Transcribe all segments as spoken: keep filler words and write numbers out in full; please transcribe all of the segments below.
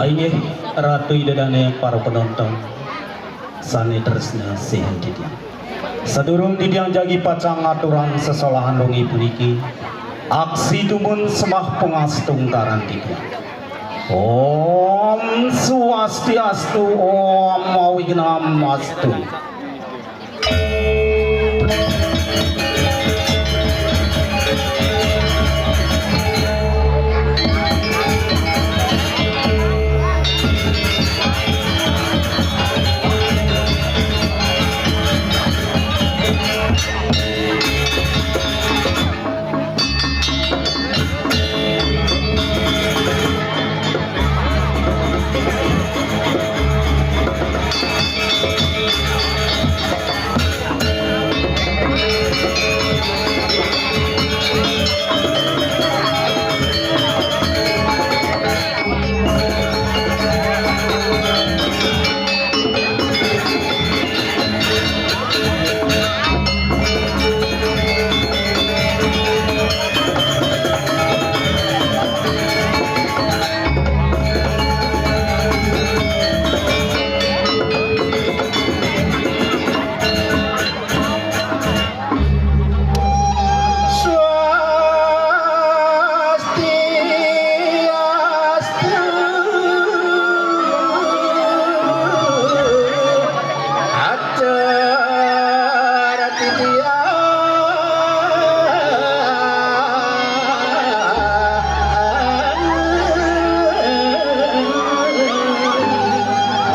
Inggih, Ratu Ida Dane, para penonton sane tresna sihin titiang. Sadurung titiang jagi pacang ngaturang sesolahan wengi puniki, aksi dumun sembah pangastungkaran titiang. Om Swastiastu, Om Awignamastu. Swastiastu. Atur titiang.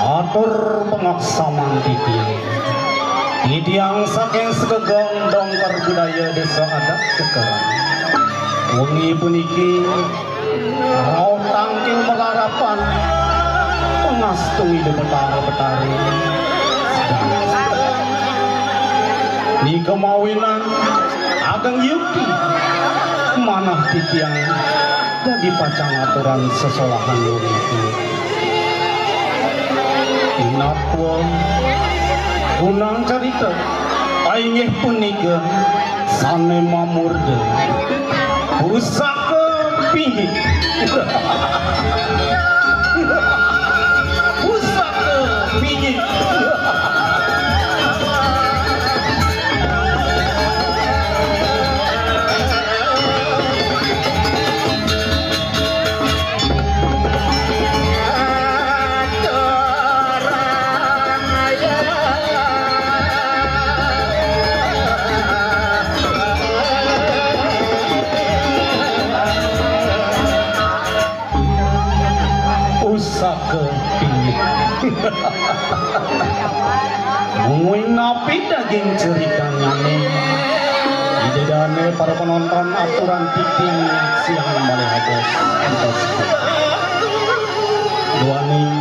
Atur pangaksaman titiang. Titiang saking Segegong Dongker Budaya Desa Adat Kekeran. Wengi puniki rauh tangkil malarapan pangastungkara Betara Betari. Nika mawinan ageng yukti manah titiang dadi pacang aturang sesolahan wengi puniki. Inatwa gunang carita, inggih punika sane mamurda Pusaka Pinggit. Pusaka Pinggit. Pusaka Pinggit. Mungguing napi daging critanyane? Ida dane para penonton, aturang titiang nyaksiang malih ados. Duaning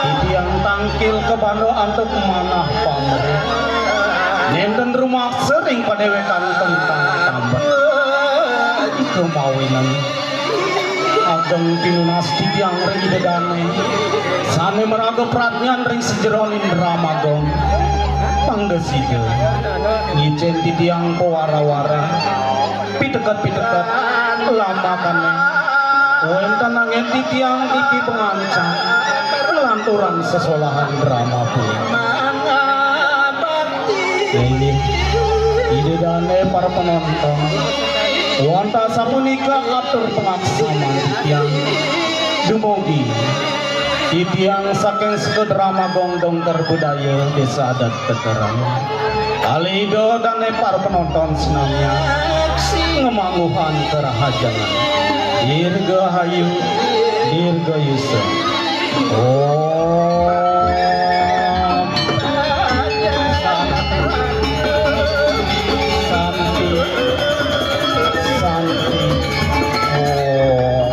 titiang tangkil kabanda antuk manah pamrih. Nenten rumaksa ring padewekan tentang tambet. Ika mawinan ageng pinunas titiang ring Ida dane sane maraga pradnyan ring sajeroning Drama Gong. Pangda sida ngicen titiang pawara-wara, piteket-piteket, lamakane wenten anggen titiang dipi pangancan nglanturang sesolahan drama puniki. Inggih, Ida dane para penonton, wantah sapunika atur pangaksaman titiang. Dumugi titiang saking Sekolah Drama Gong Dongker Budaya Desa Adat Kekeran, kalih Ida dane para penonton senamian ngamangguhang karahajengan. Dirgahayu, dirgayusa. Om Santi, Santi, Santi. Om.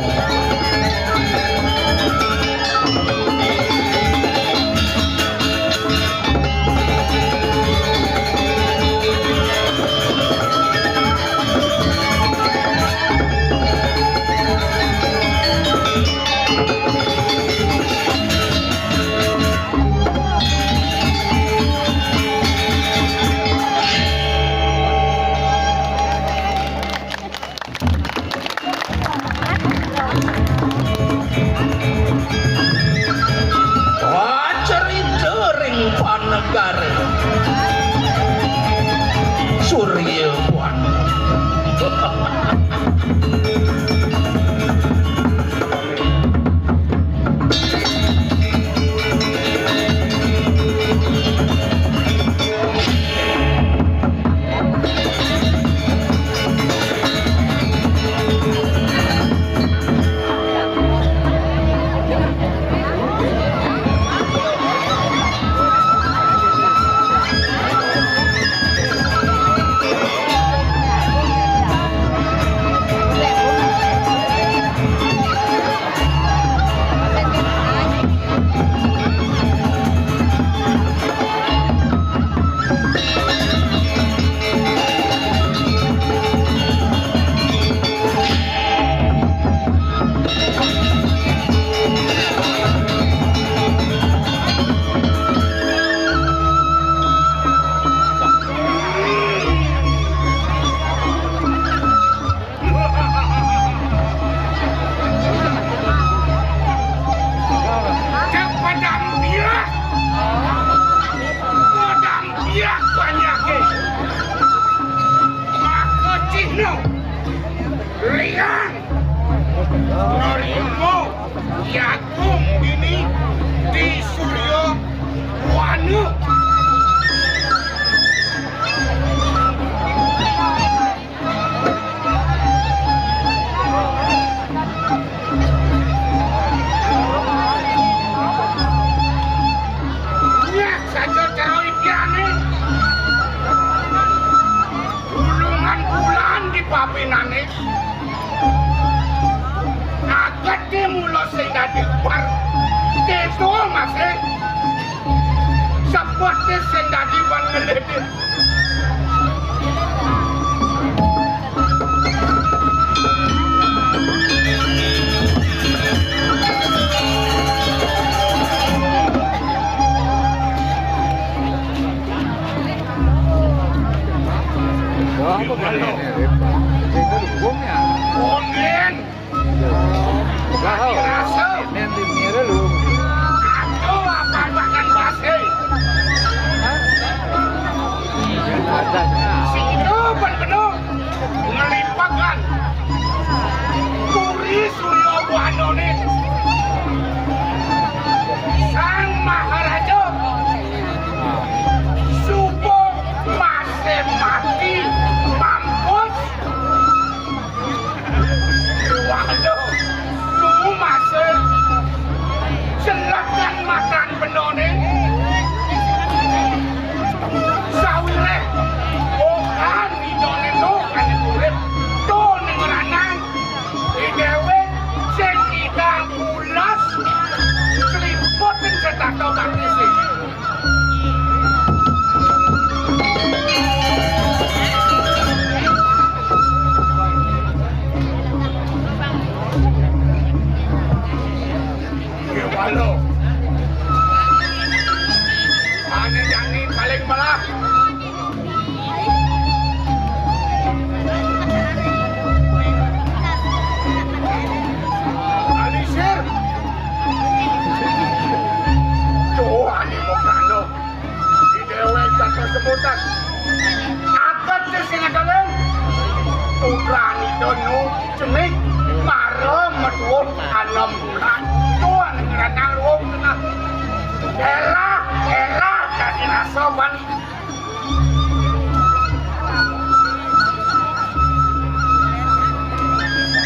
Pinane agate mula sing dadi ubar. Keto masih seperti sing dadi ban ngeledit. Wah, apa kan ini? Itu dukung ya? Kuning. Lah, oh. Rasa. Ini, ini, ini lu. Aduh, apa makan basi? Hah? Ada, nah. Si itu bener-bener ngelimpakan. Puri Surya Buanone. Sang Maharaja. Supo masih mati mampus. Waduh, lu masih jelekan matan benone. Sawire, oh kan, idone lu kan urip. Tuh, ning ranang. Di dhewe sing idang ulas, seliput ning setata bakti sing. Waduh. Ane jani paling melah. Alisir. Tuh, ane mau kano. Di dewek jatuh sebutan. Akan sing ngadalen. Putrani donu cenik. Maro metuwuh anem bulan. Tuan ngeranang ruwung tengah. Elah, elah, dadi rasa ban.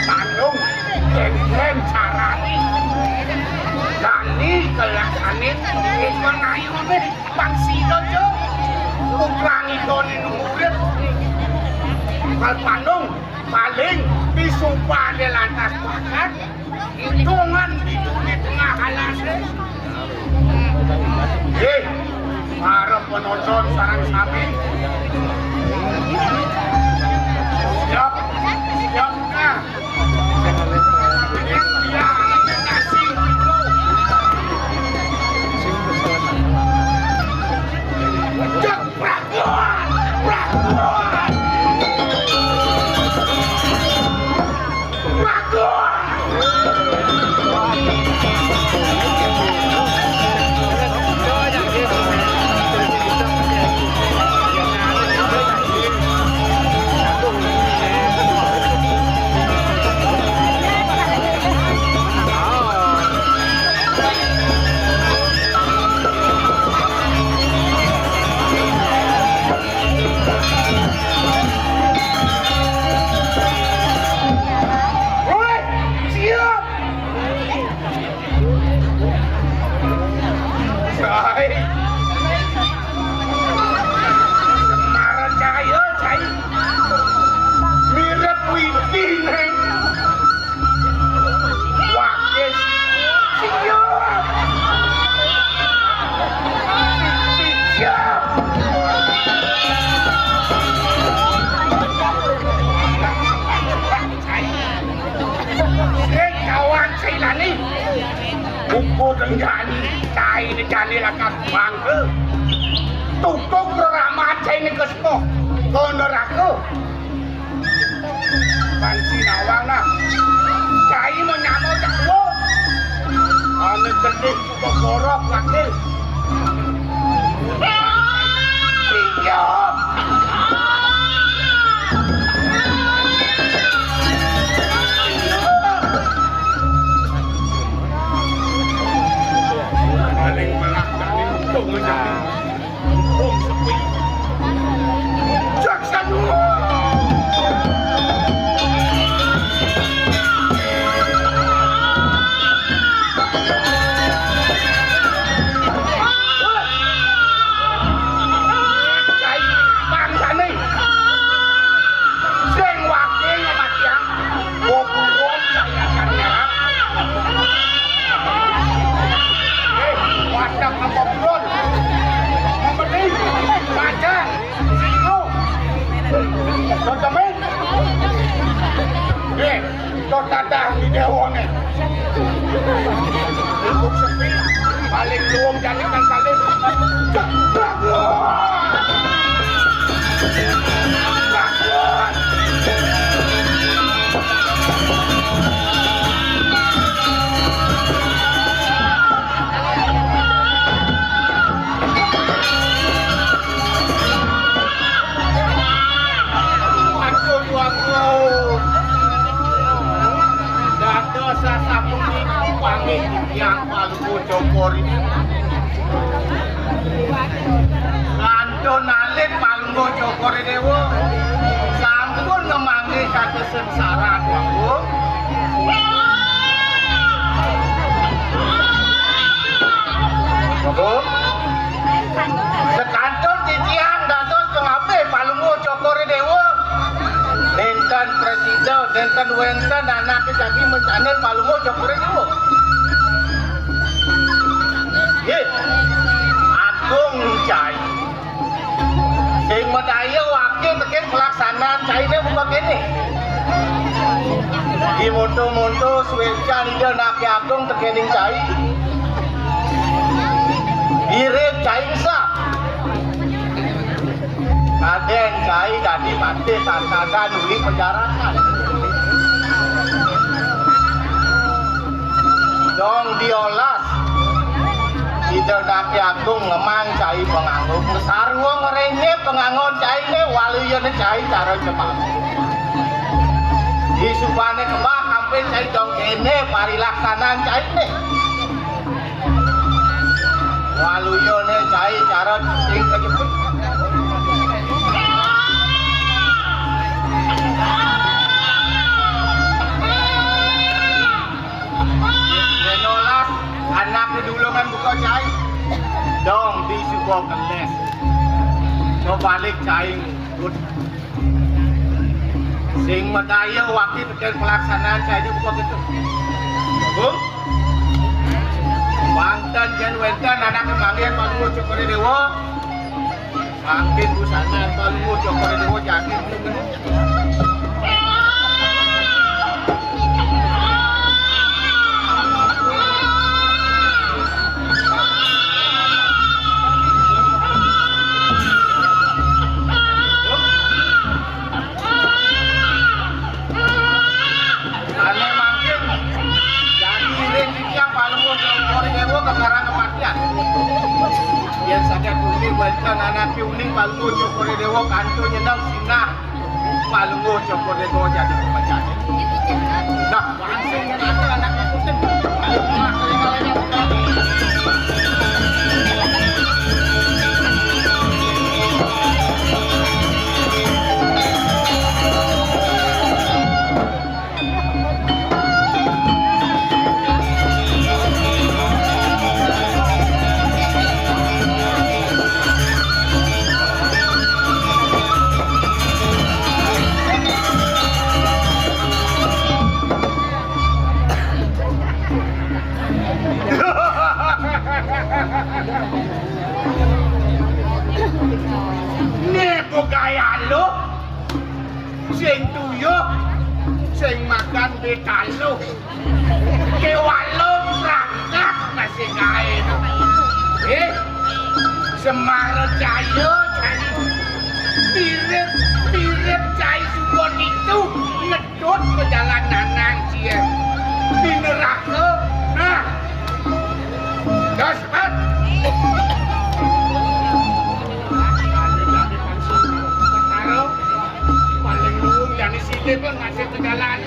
Tanggung, yen-yen carane. Dani kelakane, iku ayune. Pang sida, Cuk. Putrane done urip. Kal Pandung paling disupane lantas bakat. Hitungan itu di tengah alase. Nggih, para penonton sareng sami. Siap, siap, nah. Woi, siap. Cai. Semar cai, cai. Mirip widi, Neng. Wakis. Siap. Siap. Sing kawan sing lali. Buku denjani, cai denjani lakas bangke. Tukuk reraman cai ni kesepuh. Ke neraka. Ban sinawang nah. Cai mau nyamuk cak. Ane gedhe kok borok lagi. Iya. Paling malah jane untung jane. Wong sepi. Jaksa dua. Temen. Eh, to tatah di déwané. Ribut sepi, paling luwung jani kan kali. Ceplok. Ceplok. Aduh, aduh. Dados sasapunika panggih titiang Palungguh Cokor I Déwa. Kantun alit Palungguh Cokor I Déwa sampun ngamanggih kasengsaraan, Palungguh. Palungguh. Sekantun titiang dados pangabih Palungguh Cokor I Déwa. Nénten prasida, nénten wénten anaké jagi macanin Palungguh Cokor I Déwa. Nggih. Agung cai. Sing madaya wakil tekén pelaksanaan cainé buka kéné. Dimonto-monto suécan Ida Anaké Agung tekéning cai. Irit cai sah. Kadén cai dadi patih tatadan uli pajarakan. Dong diolas. Ida Anaké Agung ngemang cai panganggo. Sarwa ngrénjé pangangon cainé, waluyané cai cara cemam. Disubané kebah ampin cai dong kéné parilaksanaan cainé. Waluyané cai cara sing kejepit. Yén olas anaké dulungan buka cai. Dong disuba kelés. Kebalik cai ngudut. Sing madaya wakil tekén pelaksanaan cai buka kéto. Bu? Wénten yén wénten anaké manggih Palungguh Cokor I Déwa. Mangkin busana Palungguh Cokor I Déwa jagi. Ané mangkin dadi iring titiang Palungguh Cokor I Déwa kekarang kematian. Yén saking uling wénten anaké uling Palungguh Cokor I Déwa kantun nyeneng sinah Palungguh Cokor I Déwa jagi kepacan. Nah, wangsul nyen ada anak ngikutin. Ayo, Mas, lengah-lengah. Né pegaya lu, sing tuyuh, sing makan di taluh. Kéwala prangkat masih kaé. Eh, Semara Jaya, cai. Mirip-mirip cai suka ditu. Ngedut ke jalan nanang cia. Di neraka. Nah. Gas, cepet. Paling luwung jani sini pun masih ke jalan.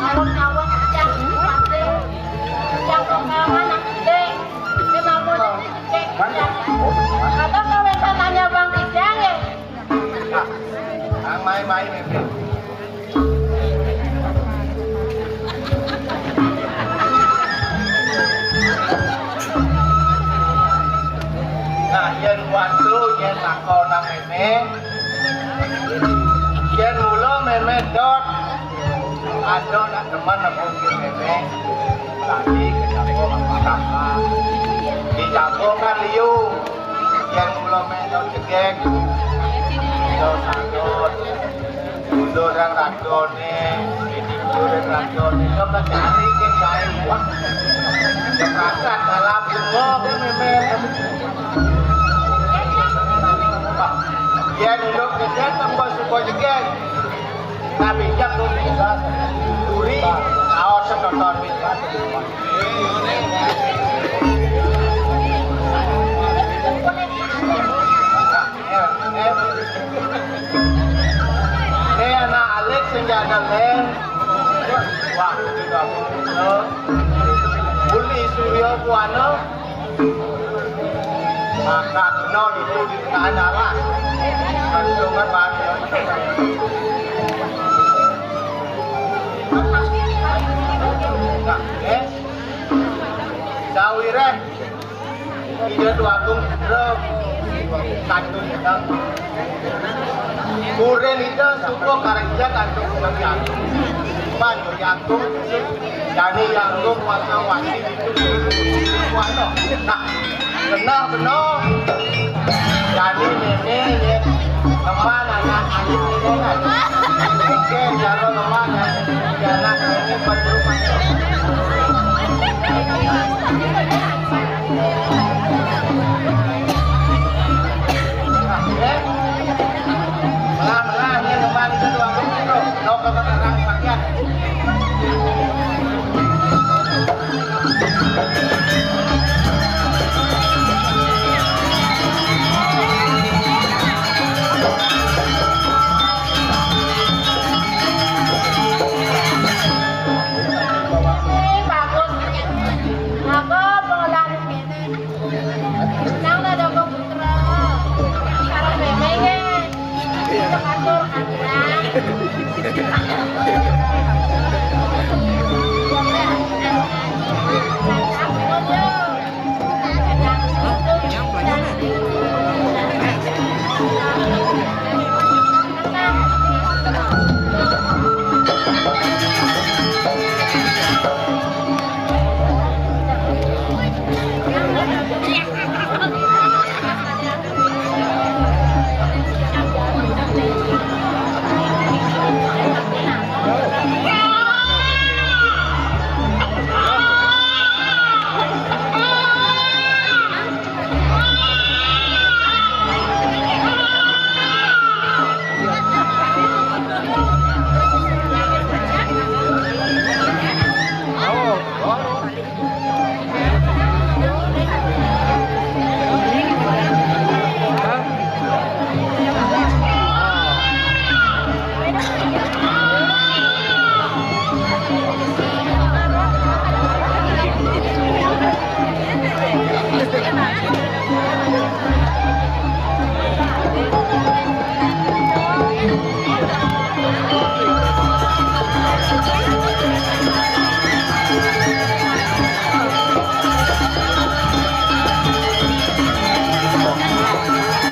Alun-alun yang mati, yang pengalaman yang gede, kenapa jadi gede? Atau kalau saya tanya Bang Ijang ya? Nah, main-main ini. Nah, yen waktu yen takonang ini, yen mula meme dot, ada nak teman nemu ke meme, tadi kejaba apa-apa. Dijaba kan liu. Yen mula meme dot cegek, dot sadot. Dora ragone, dora ragone, lo mencari ke kain wah. Berangkat dalam bunga ke meme. Yen lo kerja tempat suka juga. Tapi jam lo bisa duri, awas nonton. Ini anak alik sing ada len. Wah, itu aku. Uli Surya Buana. Maka kena itu di tengah darat. Kandungan bahagia. Nah, eh. Sawireh. Ida Dwagung Putra Kandung Ida. Kuren Ida suka karija Kandung Ida Yagung. Pan Yagung, jani Yagung kuasa wasi itu kuasa. Nah, benar benar. Jani nene ye teman anak anak nene kan. Oke, jaro teman anak nene betul.